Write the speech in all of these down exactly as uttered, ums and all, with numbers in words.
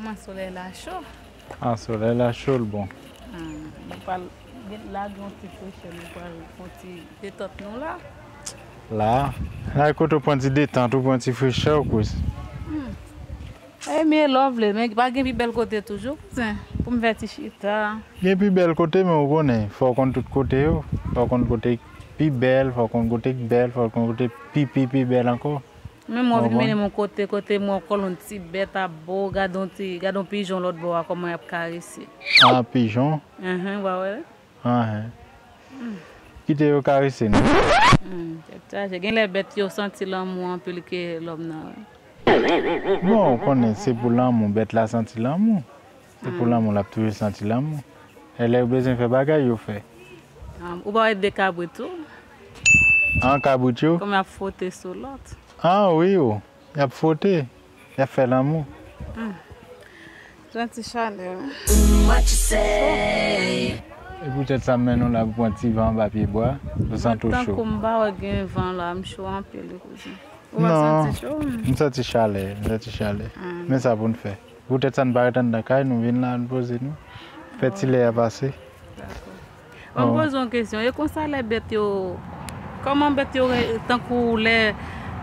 Kòman solèy la cho? Ah, solèy la cho, l bon. Ah, nou pral gen, lage yon ti frechè, nou pral fè yon ti detant nou la. La, la kote w pran ti detant, ou pran ti frechè, ou kouz. Hmm. E men lè w vle, men pa gen pi bèl kote toujou, kouzen, pou m fè ti chita. Gen pi bèl kote, men ou konnen, fò w konn tout kote yo. Fò w konn kote k pi bèl, fò w konn kote k bèl, fò w konn kote pi, pi, pi bèl ankò. Men mwen vin mennen m yon kote, kote mwen wè yon ti bèt ap bo, gade yon ti, gade yon pijon lòt bò a, kòman y ap karese. Ah, pijon? Enhen, w pa wè? Enhen. Kite yo karese nou. Hmm, tèt chaje. Gen lè bèt yo santi lanmou anpil ke lòm nan, wi. Bon, ou konnen, se pou lanmou, bèt la santi lanmou. Se pou lanmou, l ap toujou santi lanmou. E lè yo bezwen fè bagay, yo fè. Ah, ou pa wè de kabrit tou? An, kabrit yo? Kòman y ap fwote sou lòt? Ah, wi, o. Y ap fwote. Y ap fè lanmou. Hmm. Pran ti chalè, wi. E poutèt sa, m mennen w la pou pran ti van anba pye bwa, pou santi w cho. Tankou m pa wè gen van la, m cho anpil, wi, kouzen. Ou pa santi cho? Non, m santi chalè, m santi chalè. Ah. Men sa pou n fè. Poutèt sa n pa ret anndan kay nou, vin la, n poze nou. Fè ti lè a pase. Dakò. Bon, m poze yon kesyon. E konsa lè bèt yo, kòman bèt yo re-, tankou lè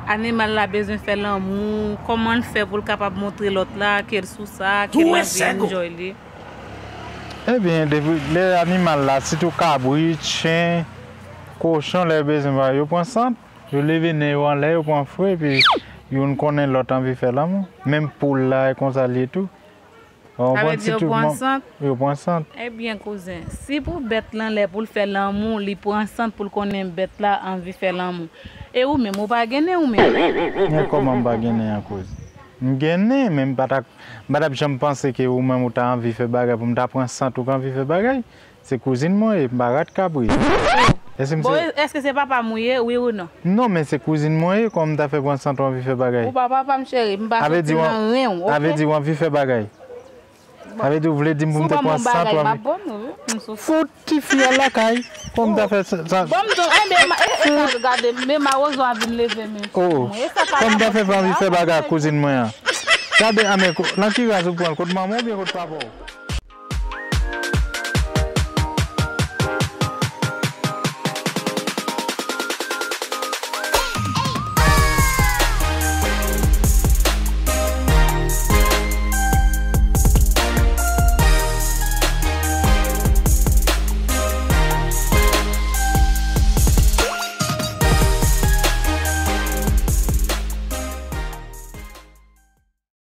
animal la bezwen fè lanmou, kòman l fè pou l kapab montre lòt la ke l sou sa, ke l anvi enjoy li? Ebyen, depi lè animal la, sitou kabrit, chen, kochon, lè yo bezwen, yo pran sant. Yo leve nen yo anlè, yo pran fre, epi youn konnen lòt anvi fè lanmou. Menm poul la, e konsa l ye tou. Sa vle di yo pran sant? Yo pran sant. Ebyen, kouzen, si pou bèt lan lè pou l fè lanmou, li pran sant pou l konnen bèt la anvi fè lanmou. E ou menm, ou pa gen nen ou menm? Men kòman m pa gen nen an kouz? M gen nen, men m pa t ap, m pa t ap janm panse ke ou menm ou ta anvi fè bagay pou m ta pran sant ou k anvi fè bagay. Se kouzin mwen ye, m pa rat kabrit. Èske m se... Bon, èske se papa m ou ye, wi ou non? Non, men se kouzin mwen ye, kòman m ta fè pran sant ou anvi fè bagay? Ou pa papa m, cheri, m pa soti nan ren w, oke? Sa vle di w anvi fè bagay? Sa vle di w vle di m pou m te pran sant ou anvi... Si w ban m yon bagay, m ap ban w, wi. M sou... Fout tifi a lakay, kòman m ta fè sa, sa... Ban m don, enben, e, e, e, gade, men mawozo a vin leve men. Oh, kòman m ta fè pa anvi fè bagay ak kouzin mwen an? Gade, anben, ko-, nan ki raz ou pran l? Kot manman w oubyen kot papa w?